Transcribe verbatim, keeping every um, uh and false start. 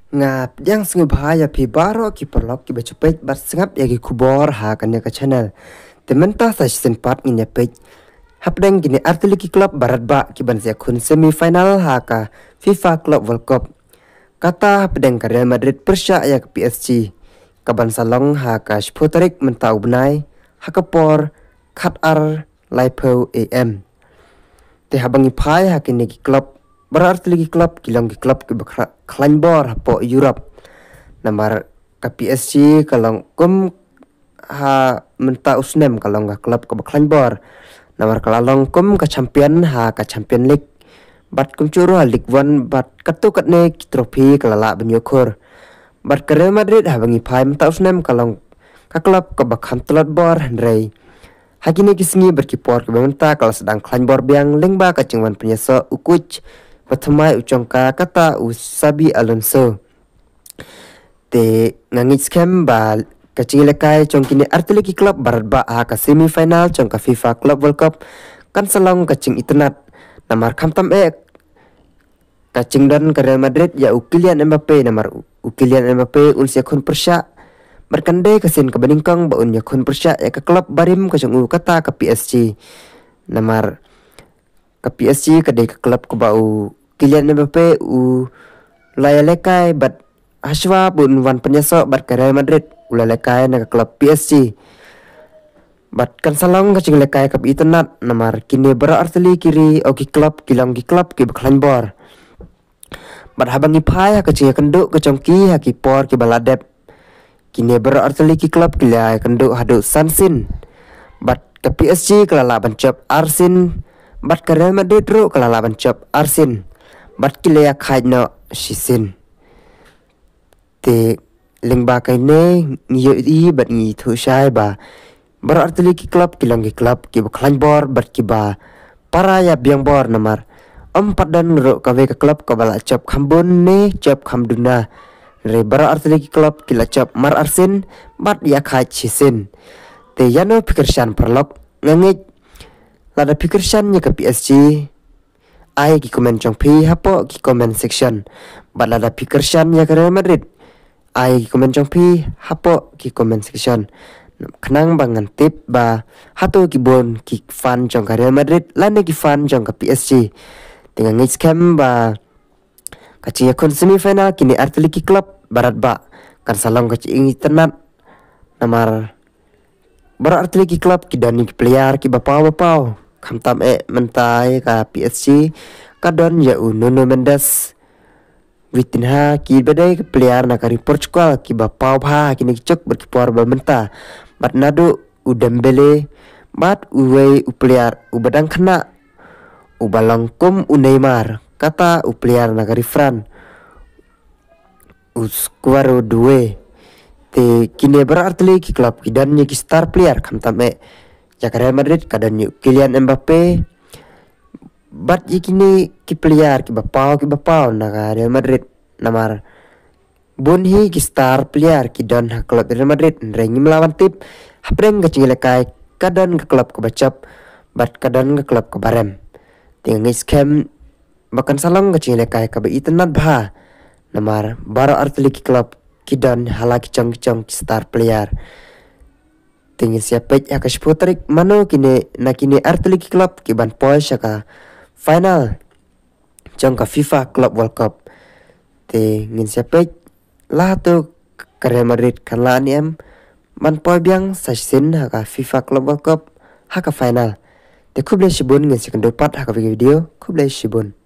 Nga pdiang sngewbha ïa phi baroh ki paralok kiba ju peit bad sngap ïa ki khubor ha kane ka channel. Te mynta sa shisien pat ngin ïa peit hapdeng kine artylli ki club barat ba ki ban sa ïakhun semi final ha ka FIFA Club World Cup. Kata hapdeng ka Real Madrid pyrshah ïa ka P S G, ka ban sa long ha ka shiphew tarik mynta u bnai ha ka por khatar laiphew A M. Te haba ngi phai ha kine ki club, baroh artylli ki club ki long ki club kiba khlaiñ bor hapoh Europe. Namar ka P S G ka long kum ha mynta u snem ka long ka club kaba khlaiñ bor. Namar ka la long kum ka champion ha ka Champion League bad kumjuh ruh ha League One bad katto katne ki trophy ka la lah ban ïoh khur. Bad ka Real Madrid haba ngi phai mynta u snem ka long ka club kaba kham tlot bor, hynrei ha kine ki sngi bad ki por kiba mynta ka la sdang khlaiñ bor biang lyngba ka jingwan pynïasoh u coach ba thymmai u jong ka, kata u Xabi Alonso. Te nga ngeit skhem ba ka jingïalehkai jong kine artylli ki club barat ba ha ka semi final jong ka FIFA Club World Cup kan sa long ka jingitynnad. Namar khamtam eh ka jingdon ka Real Madrid ïa u Kylian Mbappe, namar u Kylian Mbappe un sa ïakhun pyrshah. Bad kan dei ka sien kaba nyngkong ba un ïakhun pyrshah ïa ka club barim ka jong u, kata ka P S G. Namar ka P S G ka dei ka club kaba u Kylian Mbappe u la ïalehkai bad hashwa ba un wan pynïasoh bad ka Real Madrid u la lehkai na ka club P S G. Bad kan sa long ka jinglehkai kaba itynnad namar kine baroh artylli ki ri, o, ki club ki long ki club kiba khlaiñ bor. Bad haba ngi phai ha ka jingïakynduh ka jong ki ha ki por kiba la dep, kine baroh artylli ki club ki la ïakynduh haduh san sien. Bad ka P S G ka la lah ban jop ar sien. Bad ka Real Madrid ruh ka la lah ban jop ar sien. Bad ki la ïakhaid noh shisien. Te lyngba kane ngi ïohi bad ngi ithuh shai ba baroh artylli ki club ki long ki club kiba khlaiñ bor bad kiba para ïa biang bor namar ym pat don ruh kawei ka club kaba la jop kham bun ne jop kham duna. Hynrei baroh artylli ki club ki la jop mar ar sien bad ïakhaid shisien. Te ïano phi kyrshan paralok? Nga ngeit lada phi kyrshan ïa ka P S G, ai ki comment jong phi hapoh ki comment section. Bad lada phi kyrshan ïa ka Real Madrid, ai ki comment jong phi hapoh ki comment section. Khnang ba ngan tip ba hato ki bun ki fan jong ka Real Madrid lane ki fan jong ka P S G. Te nga ngeit skhem ba ka jingïakhun semi final kine artylli ki club barat ba kan sa long ka jingitynnad. Namar baroh artylli ki club ki don ïa ki player kiba paw ba paw. Khamtam eh mynta ïa ka P S G ka don ïa u Nuno Mendes, Vitinha, kiba dei ki player na ka ri Portugal kiba paw bha ha kine ki juk bad ki por ba mynta. Bad naduh u Dembele bad uwei u player uba dang khynnah uba long kum u Neymar, kata u player na ka ri France, u Square Due. Te kine baroh artylli ki club ki don ïa ki star player, khamtam eh ïa ka Real Madrid ka don ïa u Kylian Mbappe. Bad ïa kine ki player kiba paw kiba paw na ka Real Madrid namar bun hi ki star player ki don ha club Real Madrid, hynrei ngim lah ban tip hapdeng ka jingïalehkai ka don ka club kaba jop bad ka don ka club kaba rem. Te nga ngeit skhem ba kan sa long ka jingïalehkai kaba itynnad bha namar baroh artylli ki club ki don ha la ki jong ki jong ki star player. Te ngin sa ïa peit ha ka shiphew tarik mano kine na kine artylli ki club ki ban poi sha ka final jong ka FIFA Club World Cup. Te ngin sa ïa peit la hato ka Real Madrid kan lah ne em ban poi biang sa shisien ha ka FIFA Club World Cup ha ka final. Te khublei shibun, ngin sa ïakynduh pat ha kawei ka video. Khublei shibun.